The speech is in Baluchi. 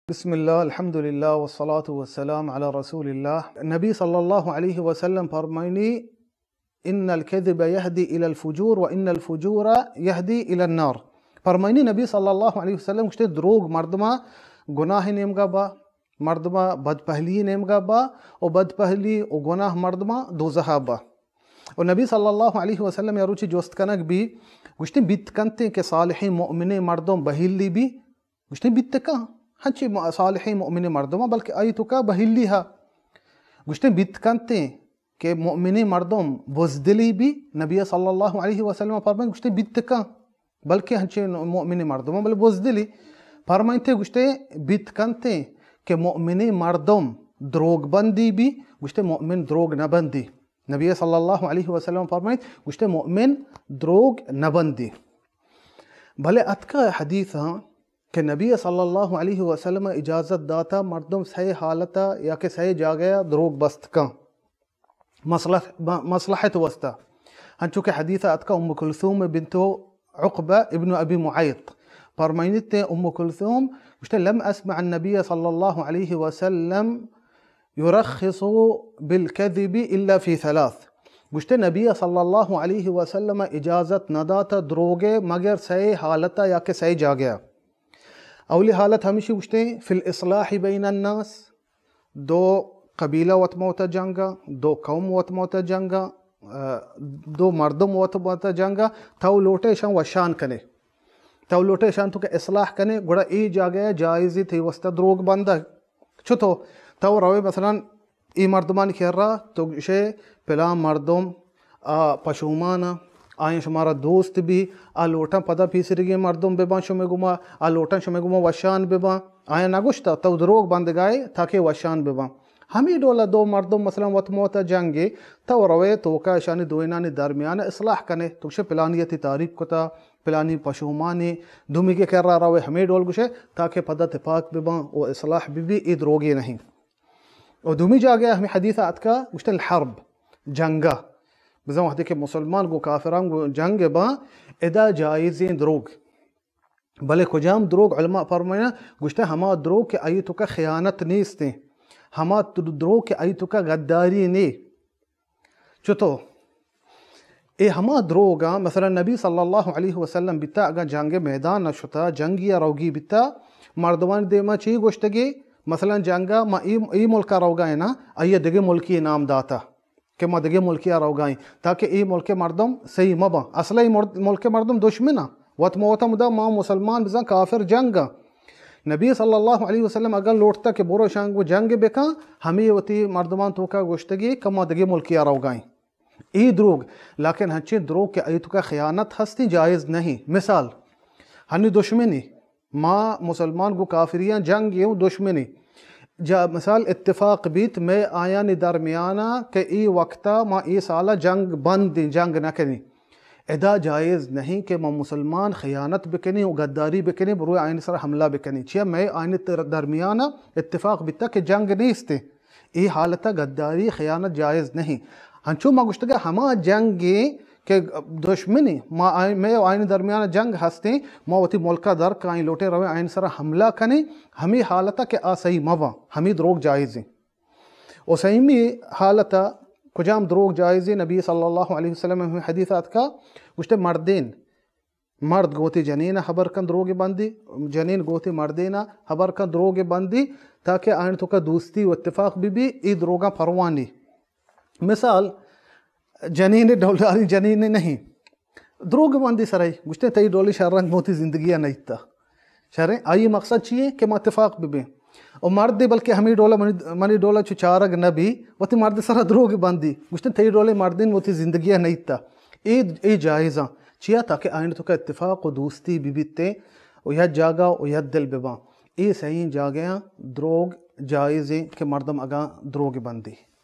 بسم اللہ، الحمدللہ، والصلاة والسلام علی رسول اللہ۔ نبی صلی اللہ علیہ وسلم فرمائنی، ان الكذب يهدي الى الفجور وان الفجور يهدي الى النار۔ فرمائنی نبی صلی اللہ علیہ وسلم گوشتے، دروگ مردما گناہ نیمگا با، مردما بدپہلی نیمگا با، و بدپہلی و گناہ مردما دوزہا با۔ و نبی صلی اللہ علیہ وسلم یا روچی جوست کنگ بی، گوشتے، بیت کنتے کہ صالحیں مؤمنیں مردم بہیلی بی؟ گوشتے، بیت کن، ہنچی م-، صالحیں مؤمنیں مردم، بلکہ آئی توکا بہیلی ہا۔ گوشتے، بیت کنتے کہ مؤمنیں مردم بزدلی بی؟ نبی صلی اللہ علیہ وسلم فرمائے، گوشتے، بیت کن، بلکہ ہنچیں مؤمنیں مردم، بلے بزدلی۔ فرمائنتے، گوشتے، بیت کنتے کہ مؤمنیں مردم دروگ بندی بی؟ گوشتے، مؤمن دروگ نہ بندی۔ نبی صلی اللہ علیہ وسلم فرمائیت، گوشتے، مؤمن دروگ نہ بندی۔ بلے اتکا حدیث ہاں کہ نبی صلی اللہ علیہ وسلم اجازت داتا مردم سئے حالتا یا کہ سئے جاگہ دروگ بست کن مصلح-، مصلحت واسطہ۔ ہنچو کہ حدیث اتکا ام کلثوم بنت عقبہ ابن ابی معیط فرمائنیت، ام کلثوم گوشتے، لم اسمع النبی صلی اللہ علیہ وسلم یرخص بالکذب الا فی ثلاث۔ گوشتے، نبی صلی اللہ علیہ وسلم اجازت نہ داتا دروگے مگر سئے حالتا یا کہ سئے جاگہ۔ اولی حالت ہمیشی گوشتے، فی الاصلاح بین الناس، دو قبیلہ وت موتا جنگا، دو قوم وت موتا جنگا، آ، دو مردم وت موتا جنگا، تو لوٹے شان وشان کنے۔ تو لوٹے شان تو کہ اصلاح کنے، گڑا ای جاگہ جائزی تی واسطہ دروگ بندگ۔ چتو؟ تو روے مثلاً ای مردمانی کرا تو گشے، پلان مردم آ پشومان آ، آیاں شمارا دوست بی، آ لوٹاں پدا پیسریگیں مردم بباں شمے گما، آ لوٹاں شمے گما وشان بباں۔ آیاں نگوشتا تو دروگ بندگائے تاکہ وشان بباں۔ ہمے ڈولا دو مردم مثلاً وت موتا جنگے، تو روے توکا اشانی دوئینانی درمیان اصلاح کنے، تو گشے پلانی تی تعریف کتا، پلانی پشومانی، دومی کے کرا روے ہمے ڈول گشے تاکہ پدا تپاک بباں و اصلاح ببی، ای دروگی نہیں۔ و دومی جاگہ ہمیں حدیث آتکا گوشتے الحرب، جنگا۔ بزن وقتی کہ مسلمان گو کافران گو جنگ باں، ادا جائزیں دروگ۔ بلے کجام دروگ؟ علماء فرمائنا گوشتے ہما دروگ کہ آئی توکا خیانت نیستیں، ہما دروگ کہ آئی توکا غداری نے۔ چتو؟ اے ہما دروگاں، مثلاً نبی صلی اللہ علیہ وسلم بیتا، اگاں جنگ میدان نہ شتا، جنگی ء روگی بیتا، مردمانی دیما چی گوشتگی؟ مثلاً جنگا ما ای، ای ملکا روگا ہیں نا، آئی دگہ ملکی نام داتا کہ ما دگہ ملکی ء روگا ہیں، تاکہ ای ملک مردم صحیح مباں۔ اصل ای مرد-، ملک مردم دشمن آں۔ وت ما وتا مدا ما مسلمان بزاں کافر جنگ آں۔ نبی صلی اللہ علیہ وسلم اگاں لوٹتا کہ برو شان گو جنگ بکن، ہمیں وتی مردمان توکا گوشتگی کہ ما دگہ ملکی ء روگا ہیں۔ ای دروگ، لیکن ہنچیں دروگ کہ ای توکا خیانت ہستیں جائز نہیں۔ مثال، ہنی دشمنی، ما مسلمان گو کافریاں جنگ یوں دشمنی۔ جا مثال اتفاق بیت میں آیانی درمیانا کہ ای وقتا ما ای سالا جنگ بندیں، جنگ نہ کنیں۔ ادا جائز نہیں کہ ما مسلمان خیانت بکنیں و غداری بکنیں، بروئے آئین سر حملہ بکنیں۔ چیا میں آئین تر-، درمیانا اتفاق بیتا کہ جنگ نیستیں۔ ای حالتا غداری خیانت جائز نہیں۔ ہنچو ما گوشتگا ہما جنگیں کہ دشمنی ما آئین، میں آئین درمیان جنگ ہستیں، ما وتی ملکا در کائیں لوٹیں رویں آئین سر حملہ کنیں، ہمی حالتا کہ آ صحیح مباں، ہمی دروگ جائزیں۔ و سیمی حالتا کجام دروگ جائزیں؟ نبی صلی اللہ علیہ وسلم ہمیں حدیث آتکا گوشتے مردین، مرد گوتی جنین خبر کن دروگ بندی، جنین گوتی مردین خبر کن دروگ بندی، تاکہ آئین توکا دوستی و اتفاق بی بی، ای دروگاں پروانی۔ مثال، جنین ڈولداری جنین نہیں۔ دروگ بندی سرائی، گوشتے تئی ڈولی شر رنگ موتی زندگی نیتا۔ شریں، آئی مقصد چی ہے کہ ما اتفاق ببیں۔ و مردے بلکہ ہمیں ڈولا منی، منی ڈولا چو چارگ نہ بی، وتی مرد سرا دروگ بندی۔ گوشتے تئی ڈولے مردین وتی زندگی نیتا۔ اے، اے جائزاں۔ چیا؟ تاکہ آئین توکا اتفاق و دوستی ببیتے و یک جاگہ و یک دل بباں۔ اے صحیح جاگہاں دروگ جائزیں کہ مردم اگاں دروگ بندی۔